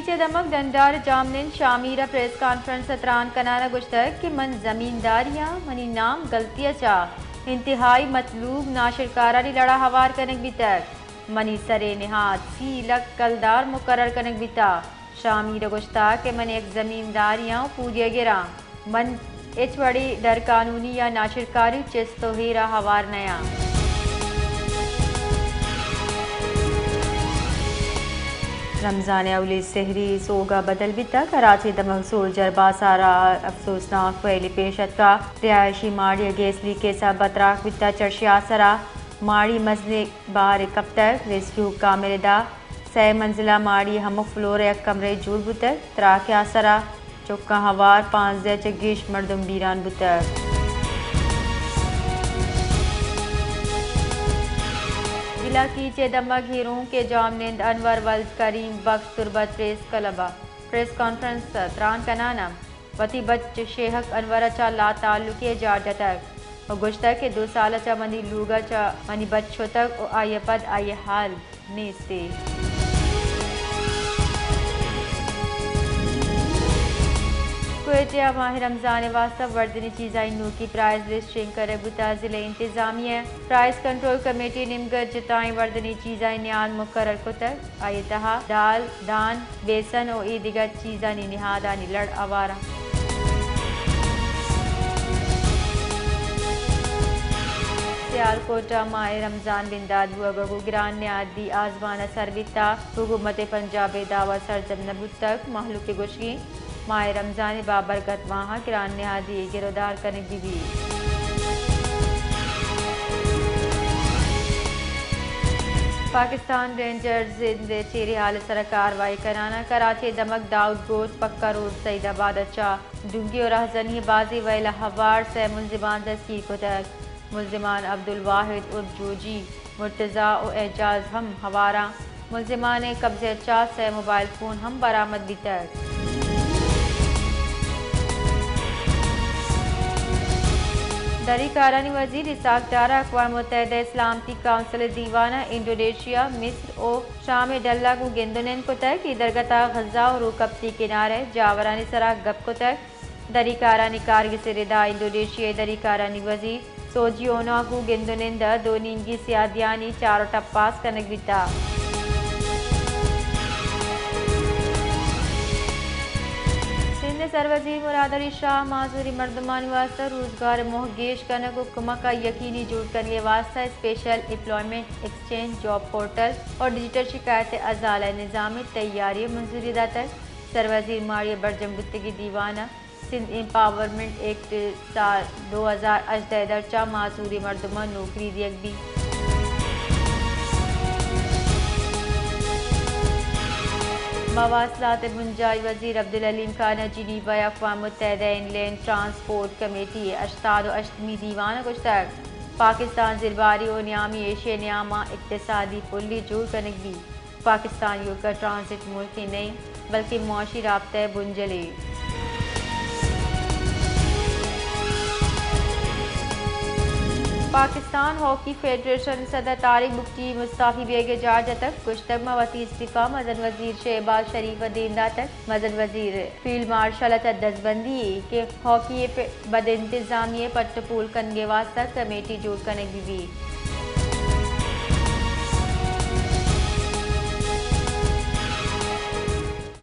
چہ دمگ ڈنڈار جامنند شامیر ءَ پریس کانفرنس ءَ تران کنان ءَ گوشتگ کہ من زمیندارے آں، منی نام گلتی ءَ چہ انتہائی مطلوب ناشرکارانی لڑ ءَ ہوار کنگ بیتگ۔ منی سر ءِ نہاد سی لکھ کلدار مقرر کنگ بیتگ۔ شامیر ءَ گوشتگ کہ من یک زمیندارے آں ءُ پوریاگر آں۔ من ہچ وڑیں درقانونی یا ناشرکاری چست ءُ ایر ءَ ہوار نیاں۔ رمضان ءِ اولی سحری سوگ ءَ بدل بیتگ۔ کراچی ءِ دمگ سولجر بازار ءَ افسوسناک ویلی پیش اتکگ۔ رہائشی ماڑی ءَ گیس لیکیج ءَ سبب ءَ تراک بیتگ۔ چرشی ءِ آسر ءَ ماڑی ءَ مزنیں بارے کپتگ۔ ریسکیو حکام ءِ ردا سئے منزلہ ماڑی ءِ ہمک فلور ءَ یک کمرہ جوڑ بوتگ۔ تراک ءِ آسر ءَ چکاں ہوار پانزدہ ءَ چہ گیش مردم بیران بوتگ۔ ضلع کیچ ءِ دمگ ہیرونک ءِ جامنند انور ولد کریم بخش تربت پریس کلب ءَ پریس کانفرنس ءَ تران کنان ءَ وتی بچ شیہک انور ءَ چہ لاتعلقی ءِ جار جتگ ءُ گوشتگ کہ دو سال ءَ چہ منی لوگ ءَ چہ منی بچ شتگ ءُ آئی ءَ پد آئی ءِ ہال نیست۔ کوئٹہ ءَ ماہ رمضان ءِ واستہ وردنی چیزانی نوکی پرائز لسٹ شنگ کنگ بوتگ۔ ضلعی انتظامیہ ءَ پرائز کنٹرول کمیٹی ءِ نیمگ ءَ جتائیں وردنی چیزانی نیاد مقرر کتگ۔ آئی ءِ تہا دال، دان، بیسن ءُ اے دگہ چیزانی نہادانی لڑ ہوار انت۔ سیالکوٹ ءَ ماہ رمضان بندات بوگ ءَ گوں گران نہادی آزمان ءَ سر بیتگ۔ حکومت پنجاب ءِ دعوی سرجم نہ بوتگ۔ مہلوک ءِ گوشگ انت ماہ رمضان ءِ بابرکت ماہ ءَ گران نہادی ءِ گرودار کنگ بہ بیت۔ پاکستان رینجرز زند ءِ چیریں ہال ءِ سرا کاروائی کنان ءَ کراچی ءِ دمگ داؤد گوٹ پکا روڈ سعید آباد ءَ چہ ڈنگی ءُ رہزنی ءِ بازیں ویل ءَ ہوار سئے ملزمان دستگیر کتگ۔ ملزمان عبدالواحد عرف جوجی، مرتضی ءُ اعجاز ہم ہوار انت۔ ملزمان ءِ قبضہ ءَ چہ سئے موبائل فون ہم برآمد بیتگ۔ دری کارانی وزیر اسحاق ڈار ءَ اقوام متحدہ ءِ سلامتی کونسل ءِ دیوان ءَ انڈونیشیا، مصر ءُ شام ءِ ڈل ءَ گوں گند ءُ نند کتگ۔ اے درگت ءَ غزہ ءُ روکپتی کنارہ ءِ جاورانی سرا گپ کتگ۔ دری کارانی کارگس ءِ ردا انڈونیشیا ءِ دری کارانی وزیر سوجیونو ءَ گوں گند ءُ نند ءَ دو نیمگی سیاہ دیہانی چار ءُ ٹپاس کنگ بیتگ۔ سندھ ءِ سروزیر مراد علی شاہ معذوریں مردمانی واستہ روزگار ءِ موہ گیش کنگ ءُ کمک ءَ یقینی جوڑ کنگ ءِ واستہ special employment exchange job portal ءُ ڈیجیٹل شکایت ءِ ازالہ ءِ نظام ءِ تیاری ءَ منظوری داتگ۔ سروزیر ماڑی ءَ برجم بوتگیں دیوان ءَ سندھ ایمپاورمنٹ ایکٹ سال دو ہزار ہژدہ ءِ درچ ءَ معذوریں مردماں نوکری دیگ بیت۔ مواصلات ءِ بنجاہی وزیر عبدالحلیم خان ءَ جنیوا ءَ اقوام متحدہ ءِ انلینڈ ٹرانسپورٹ کمیٹی ءِ ہشتاد ءُ ہشتمی دیوان ءَ گوشتگ، پاکستان زرباری ءُ نیامی ایشیا ءِ نیام ءَ اقتصادی پلے جوڑ کنگ بیت۔ پاکستان ایوک ءَ ٹرانزٹ ملکے نہ انت، بلکیں معاشی رابطہ ءِ بنجلے۔ پاکستان ہاکی فیڈریشن ءِ صدر طارق بگٹی مستعفی بیگ ءِ جار جتگ، گوشتگ، ما وتی استعفی مزن وزیر شہباز شریف ءَ دیم داتگ۔ مزن وزیر فیلڈ مارشل ءَ چہ دزبندی اے کہ ہاکی ءِ پ-، بدانتظامی ءِ پٹ ءُ پول کنگ ءِ واستہ کمیٹی جوڑ کنگ بہ بیت۔